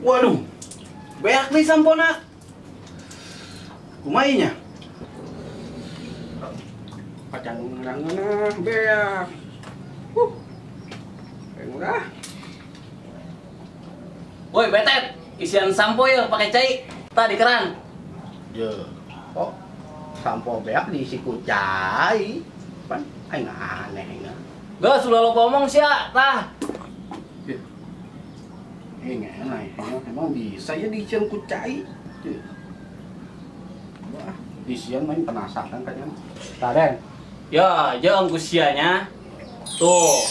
Waduh, beak nih sampona. Kumaha nya? Kacang ngeunah beak. Murah. Woi, betet, isian sampo ya pakai cai. Tadi keran. Ye. Kok sampo beak diisi ku cai? Pan aing aneh nya. Geus ulah loba omong sia, tah. Aneh, emang bisa ya diisian ku cai? Wah, diisian main penasaran kayaknya. Taren. Ya, jeung ku sia nya. Tuh.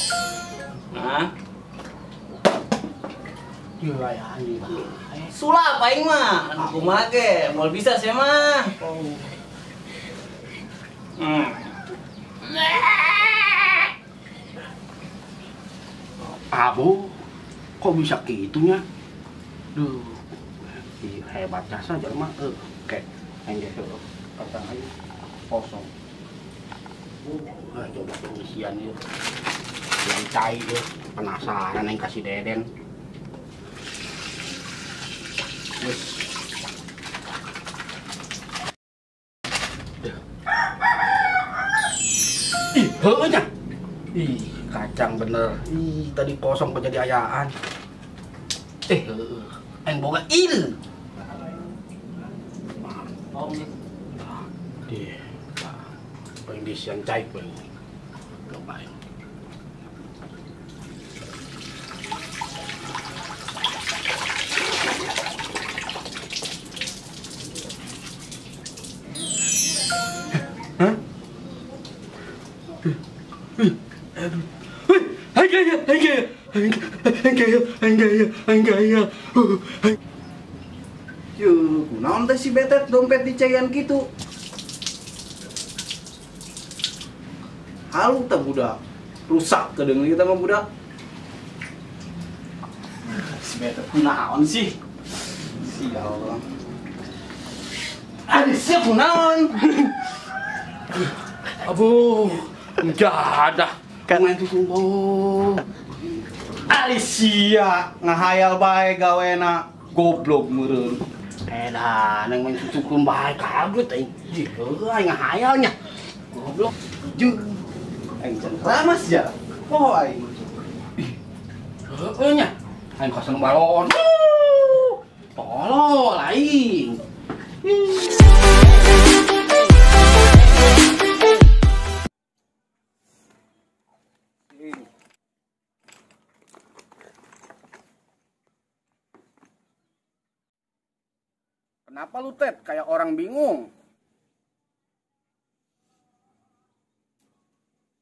Nah. Sulap aing mah, anu kumaha ge, moal bisa sia mah. Abu, kok bisa gitunya? Duh, hebat jasa jelema. Oke, aing ge kacang aing kosong. Coba pengisian ieu. Yang cai ieu, penasaran aing kasih Deden. Ih, heueuh nya. Ih, kacang bener. Ih, tadi kosong kok jadi ayaan. Heueuh. Aing boga ide. Dih. Pengisian cai pun. Coba. Hah? Yuh, kunaon teh si betet dompet dicaian gitu. Halu teh budak. Rusak kedeung kita mah budak. Si betet kunaon sih? Sial bang. Aduh, sia kunaon? Aduh, jadah. Main susu. Alicia ngahayal bae gawena goblok meureun. Edan, yang main susu bae kaget aing. Heuh, aing ngahayalnya. Goblok. Jeung aing can keramas ya. Poho aing. Heueuh nya. Aing kosong balon. Tolol aing. Kenapa lu, Ted? Kayak orang bingung.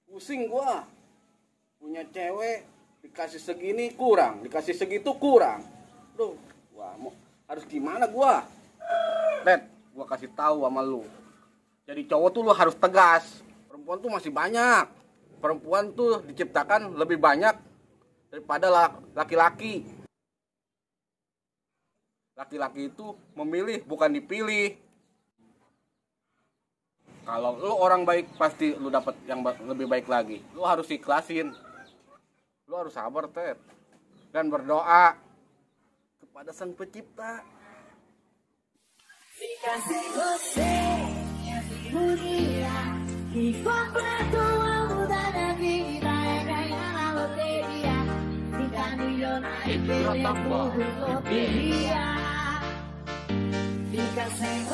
Pusing gua. Punya cewek, dikasih segini kurang, dikasih segitu kurang. Duh, gua mau harus gimana gua? Ted, gua kasih tahu sama lu. Jadi cowok tuh lu harus tegas. Perempuan tuh masih banyak. Perempuan tuh diciptakan lebih banyak daripada laki-laki. Laki-laki itu memilih, bukan dipilih. Kalau lu orang baik, pasti lu dapat yang lebih baik lagi. Lu harus ikhlasin. Lu harus sabar, Ted. Dan berdoa kepada Sang Pencipta. Fica sem